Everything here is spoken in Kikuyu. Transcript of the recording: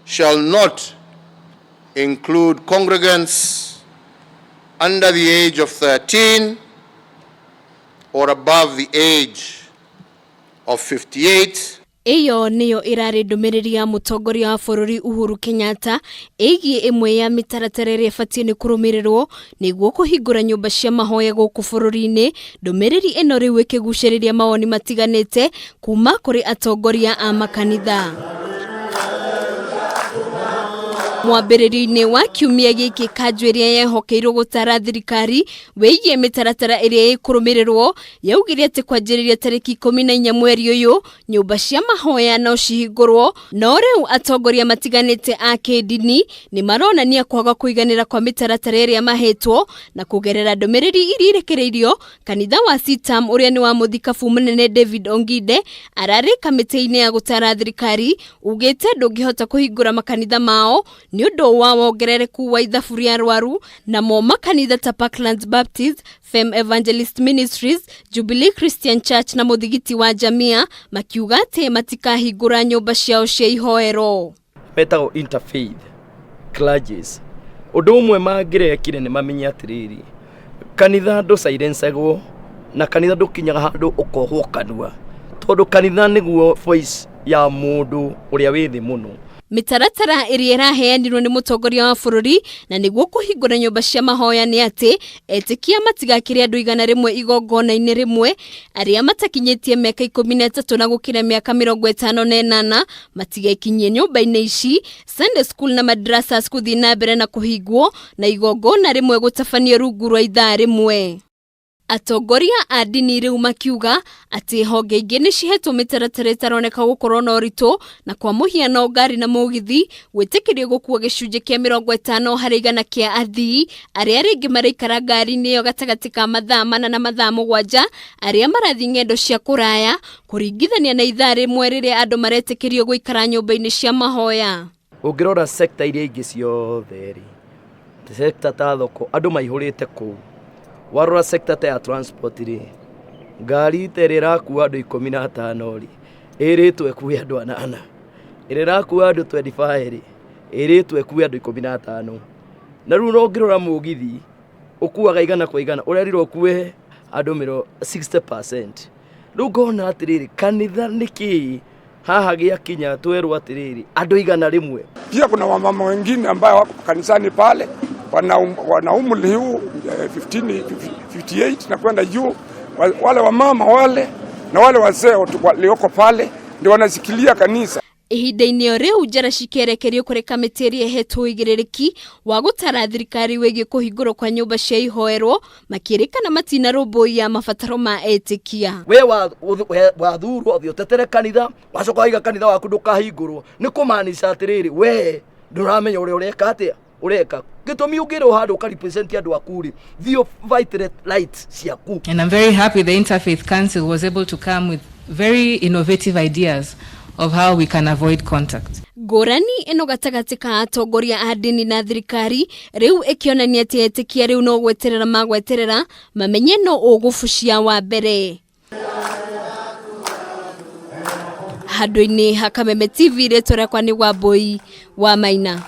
shall not include congregants under the age of 13 or above the age of 58. Ĩyo nĩyo ĩrarĩ ndũmĩrĩri ya mũtongoria wa bũrũri Uhuru Kenyatta ĩgiĩ ĩmwe ya mĩtaratara ĩrĩa ĩbatiĩ nĩ kũrũmĩrĩrwo nĩguo kũhingũra nyũmba cia mahoya gũkũ bũrũri-inĩ. Ndũmĩrĩri ĩno rĩu ĩkĩgucĩrĩria mawoni matiganĩte kuma kũrĩ atongoria a makanitha. Mwambĩrĩrio-inĩ wa kiumia gĩkĩ kanjũ ĩrĩa yehokeirwo gũtara thirikari wĩgiĩ mĩtaratara ĩrĩa ĩkũrũmĩrĩrwo yaugire atĩ kwanjĩrĩria tarĩki 14 mweri ũyũ nyũmba cia mahoya no cihingũrwo, no rĩu atongoria matiganĩte a kĩndini nĩ maronania kwaga kũiganĩra kwa mĩtaratara ĩrĩa mahetwo na kũgerera ndũmĩrĩri iria irekereirio kanitha wa CITAM ũrĩa nĩ wa mũthikabu mũnene David Ongide ararĩ kamĩtĩ-inĩ ya gũtara thirikari ugĩte ndũngĩhota kũhingũra makanitha mao nĩ ũndũ wa wongerereku wa ithabu rĩa arwaru, namo makanitha ta Parklands Baptist, Fem Evangelist Ministries, Jubilee Christian Church na mũthigiti wa Jamia makiuga atĩ matikahingũra nyũmba ciao cia ihoero. Metagwo interfaith clergies. Ũndũ ũmwe mangĩrekire nĩ mamenye atĩrĩrĩ, kanitha ndũcairencagwo na kanitha ndũkinyaga handũ ũkohwo kanua, tondũ kanitha nĩguo voice ya mũndũ ũrĩa wĩ thĩ mũno. Mĩtaratara ĩrĩa ĩraheanirwo nĩ mũtongoria wa bũrũri na nĩguo kũhingũra nyũmba cia mahoya nĩ atĩ etĩkia matigakĩre andũ 100 igongona-inĩ rĩmwe, arĩa matakinyĩtie mĩaka 13 na gũkĩra mĩaka 58 matigekinyie nyũmba-inĩ ici, Sunday school na madrasas gũthiĩ na mbere na kũhingwo na igongona rĩmwe gũtabanio rungu rwa ithaa rĩmwe. Atongoria a ndini rĩu makiuga atĩ honge ingĩ nĩ cihetwo mĩtaratara ĩtaroneka gũkorwo na ũritũ, na kwa mũhiano ngari na mũgithi gwĩtĩkĩrio gũkua gĩcunjĩ kĩa 50% kĩa athii arĩa rĩngĩ maraikara ngari-inĩ ĩyo gatagatĩ ka mathaa 4 na mathaa 7 arĩa marathiĩ ng'endo cia kũraya kũringithania na ithaa rĩmwe rĩrĩa andũ maretĩkĩrio gũikara nyũmba-inĩ cia mahoya. Ũngĩrora sector iria ingĩ ciothe rĩ, sector ta thoko andũ maihũrĩte kũu. Warora sector ta ya transport rĩ, ngari ta ĩrĩa ĩrakua andũ 15 rĩ, ĩrĩtwo ĩkue andũ 8. Ĩrĩa ĩrakua andũ 25 rĩ, ĩrĩtwo ĩkue andũ 15. Na rĩu ũngĩrora mũgithi ũkuaga 100 kwa 100, ũrerirwo ũkue andũ 60%. Rĩu ngona atĩrĩrĩ, kanitha nĩ kĩĩ haha gĩakinya twerwo atĩrĩrĩ andũ 100. Pia kuna wamama wengine ambao wako kanisani pale wana umri huu 58 na kwenda juu, wale wamama wale na wale wazee walioko pale ndio wanashikilia kanisa. Ihinda-inĩ o rĩu njara cikerekerio kũrĩ kamĩtĩ ĩrĩa ĩhetwo ũigĩrĩrĩki wa gũtara thirikari wĩgiĩ kũhingũrwo kwa nyũmba cia ihoerwo makĩrĩkana matinarũmbũiya mabataro ma etĩkia. We wathurwo ũthiĩ ũtetere kanitha, wacoka waiga kanitha waku ndũkahingũrwo, nĩ kũmaanisha atĩrĩrĩ we ndũramenya ũrĩa ũreka atĩa ũreka. Gĩtũmi ũngĩrwo handũ ũka represent andũ aku rĩ, thiĩ fight rights ciaku. And I'm very happy the Interfaith Council was able to come with very innovative ideas of how we can avoid contact. Ngũrani ĩno gatagatĩ ka atongoria a ndini na thirikari rĩu ĩkĩonania atĩ etĩkia rĩu no gweterera magweterera mamenye no ũgũbucia wa mbere. Handũ-inĩ ha Kameme TV, rĩtwa rĩakwa nĩ Wambui wa Maina.